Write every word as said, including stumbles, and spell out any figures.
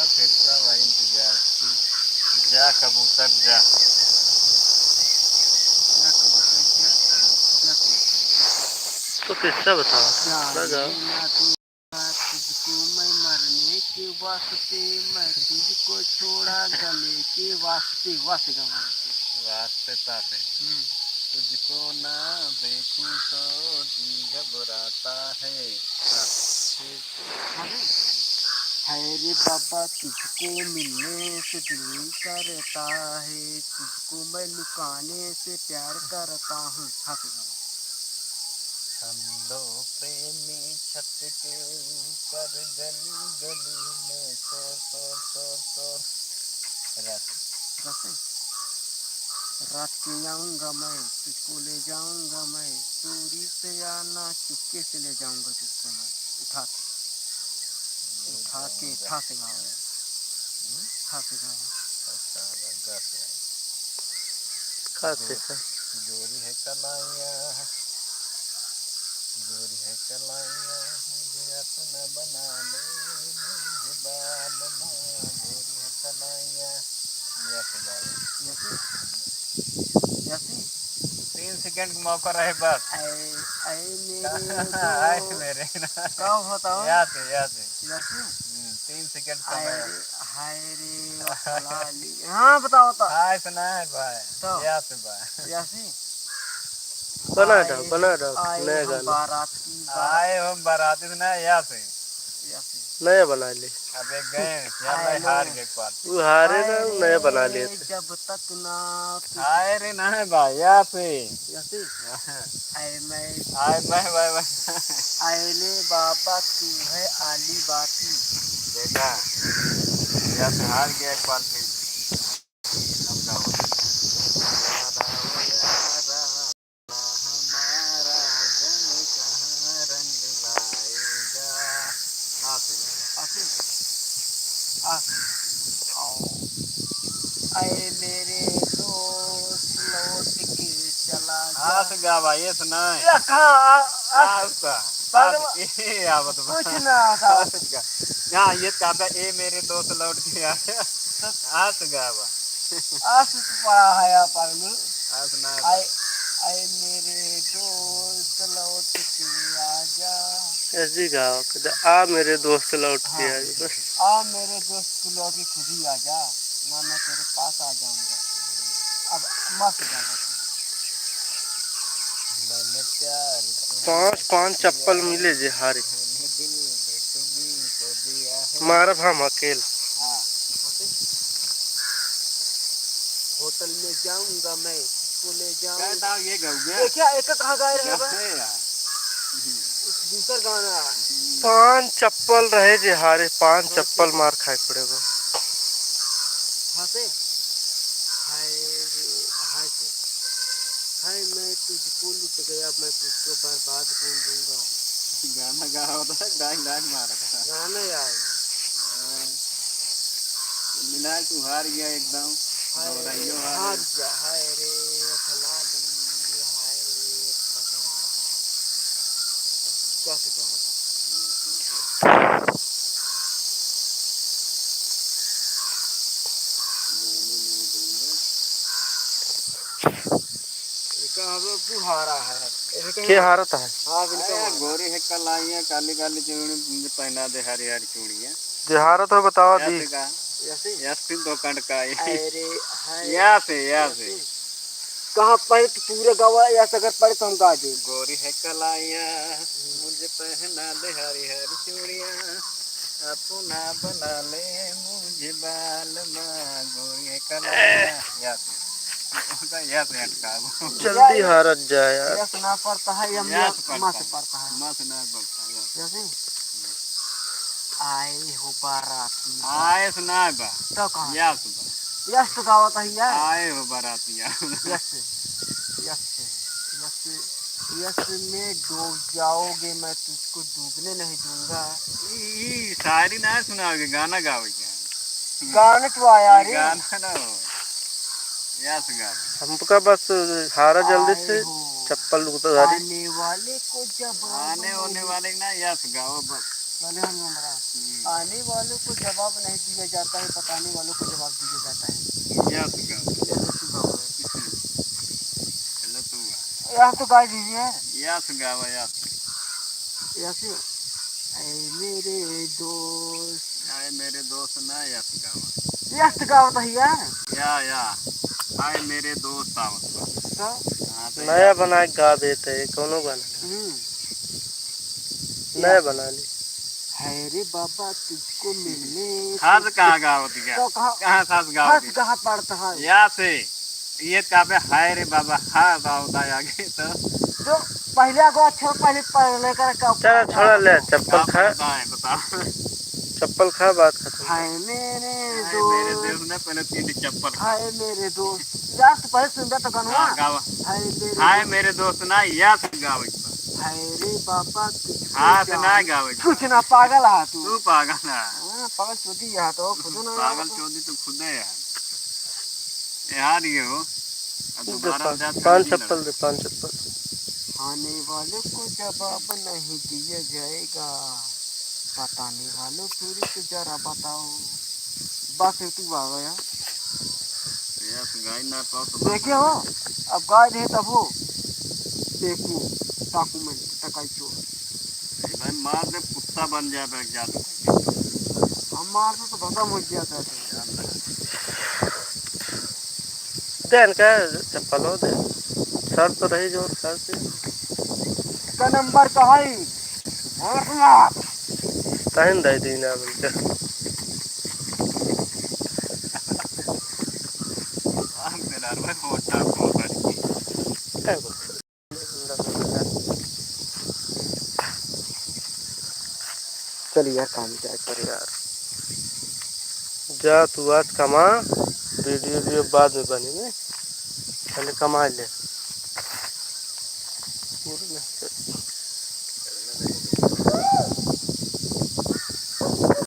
फिर का भाई इंतजार। जा कबूतर जा। जा कबूतर जा। जा कबूतर। तो किस्सा बताओ। जा बस जाओ। ना तू तुझको मैं मरने के वास्ते, मैं तुझको छोड़ा गले के वास्ते। वास्ते का वास्ते। वास्ते ता से। हम्म। तुझको ना देखूं तो जी घबराता है। हाँ। हाँ। हाय रे बाबा, तुझको मिलने से दिल करता है, तुझको मैं लुकाने से प्यार करता हूँ। हाँ, हाँ। हम दो प्रेमी छत के ऊपर गली गली में शोर, शोर, शोर, शोर। रात। रात। रात के आऊंगा मैं, तुझको ले जाऊंगा मैं, चोरी से या ना चुपके से ले जाऊंगा तुझको मैं, उठा के। उठा के, उठा के गाओ यार। हम्म? उठा के गाओ। अच्छा, लगा से। का से का? गोरी है कलाइया, गोरी है कलाइया, मुझे अपना बना ले, मुझे बाल माँ, गोरी है कलाइया। ये से गाओ। ये से? ये से? तीन सेकंड का मौका रहे बस। आए, आए मेरे आए दोस्त। मेरे ना। का होता हो? या से, या से। या से? हम्म, तीन सेकंड का आए मैं रे, हाय रे, ओ फलाली। हाँ, बताओ तो। हाय से ना है भाई। तो? या से भाई। या से? बना दो, आए, बना दो, आए नया हम गाना। बारात की बारात। आए हम बारात से ना, या से। या से। नया बना ले। अबे गए, या आए मैं हार लो। गए कॉल। वो हारे ना, हाय नया बना रे, लिए थे। जब तक ना तू हाय रे ना है भाई, या से। या से? आए मैं। आए मैं, भाई, भाई। आए ले बाबा, तू है आली बाती। देखा, या से हार गया एक बार फिर। अब का हो? यारा, ओ यारा, हमारा जन कहाँ रंग लाएगा। आ से, आ से, आ से, आओ। आए मेरे दोस्त, लौट के चला जा। आ से गा भाई, ये सुना है। या कहाँ? आ, आ, आ से। उसका। पागल। आ से, ए, आवत बा। कुछ ना था। आ से गा। यहाँ ये कहता, "ए मेरे दोस्त, लौट के आ जा।" तो आ से गा बा। आ से तो पड़ा है यहाँ पर, नहीं? आ से ना है आए, बा। आए मेरे दोस्त, लौट के आ जा। ऐसी गाओ, कहता, "आ मेरे दोस्त, लौट के हाँ। आ जा।" आ मेरे दोस्त, तू लौट के खुद ही आ जा, ना मैं तेरे पास आ जाऊंगा। अब मस्त गाना था। मैंने प्यार तुमसे पाँच, पाँच किया चप्पल मिले जे हारे। मैंने दिल भी तुम्ही को दिया है। मारब हम अकेल। हाँ। होटल में जाऊंगा मैं, तुझको ले जाऊंगा। कहता ये गऊ गया। देखिए, एक कहाँ गाय रहे बा? गए यार। दूसर गाना। पाँच चप्पल रहे जे हारे, पाँच चप्पल मार खाए पड़े बा। हाँ से? हाय रे, हाय से। हाय मैं तुझको लुट गया, मैं तुझको बर्बाद कर दूंगा। गाना गा रहा था, डांग डांग मार रहा था। गाना यार। हाँ। मिला तू हार गया एकदम। हाय रे, गौरैयो हार हार गया। गया, हाय रे, फलानी, हाय रे, फलाना। क्या से कहा था? एका अब तू हारा है। एका के हारत है? हाँ, बिल्कुल अरे, हारा। गोरी है, कल आई है, काली काली चूड़ी मुझे पहना दे, हरी हरी चूड़ियाँ। जे हारत हो, बतावा दी। ऐसे का? ऐसे? ऐसे दो कंड का है। अरे, हाय। या से, या से। ऐसे? कहाँ पढ़े तो पूरे गावा, या से अगर पढ़े तो हम गा दे। गोरी है कलाइया, मुझे पहना दे हरी हरी चूड़ियाँ, अपना बना ले मुझे बालमा, गोरी है कलाइया। या से। या से अटका वो। जल्दी या, हारत जाए यार। या से ना पड़ता है, या या से पड़ता है। मा से पड़ता है। मा से ना पड़ता है, या से। या से? आए हो बाराती। आए से ना बा। तो कहाँ? या से बा। यस तो गावत है यार। आए हो बारातिया। यस, यस, यस, यस में डूब जाओगे, मैं तुझको डूबने नहीं दूंगा। ई, ई शायरी ना सुनाओगे, गाना गाओगे। गाना तो आया ये रे। गाना ना हो। यस गाना। हमका बस हारा जल्दी से, आए हो। चप्पल उतारी। आने वाले को जब आने होने वाले ना, यस गाओ बस। वाले हम हमारा। हम्म। आने वालों को जवाब नहीं दिया जाता है, बताने वालों को जवाब दिया जाता है। यस गावा। यस गावा। चलो तू गा। यस तो गा दीजिए। यस गावा, यस। यस। ऐ मेरे दोस्त। ऐ मेरे दोस्त ना, यस गावा। यस गावत है यार। या, या। हाय मेरे दोस्त आवत बा। तो? हाँ, तो नया या। बना के गा देते हैं, कौनो गाना। हम्म। नया या। बना ली। हाय रे बाबा तुझको मिलने हंस कहाँ गावत गया? तो कहाँ? कहाँ हंस गावत हंस गया? कहाँ पड़ता है? या से। ये काबे हाय रे बाबा, हा गावत है आगे तो। तो पहले को अच्छा, पहले, पहले कर का चला, छोड़ा ले, चप्पल का खा। पड़ता है, बता। चप्पल खा, बात खत्म। हाय मेरे हाय मेरे दोस्त। दोस्त ना, पहले तीन ठे चप्पल खा। हाय मेरे दोस्त। यार, तू पहले सुन जा तो गनवा। हाँ, गावा। हाय मेरे हाय दोस्त। मेरे दोस्त ना, या से गावे के बा। हाय रे बाबा, तुझको हाँ, से जान ना गावे के कुछ बा। ना, पागल है तू। तू पागल है। हाँ, पागल चोदी है तो खुद ना पागल चोदी तो खुदे है। ए, हार गए हो। अब दे दोबारा पान, जा, पान चोदी चप्पल लड़ा। दे, पान चप्पल। खाने वालों को जवाब नहीं दिया जाएगा, बताने वालों फिर से जरा बताओ। बस, ये तू आ गया। यस, गाय ना पाओ तो देखे हो, अब गाय रहे तब हो। देखू, डाकू में, टकाई चोर। ए भाई, मार दे, कुत्ता बन जाए, बैठ जा। हम मार दे तो खत्म हो गया था। दे इनका चप्पल हो दे। सर तो रही जोर, सर से। का नंबर का है? भोलेनाथ। तहन दे दी ना मिलके। आम के लाल में मोटा मोटा। क्या बोल? चल यार, काम क्या कर यार। जा तू आज कमा, वीडियो वीडियो बाद में बनी ने, पहले कमा ले।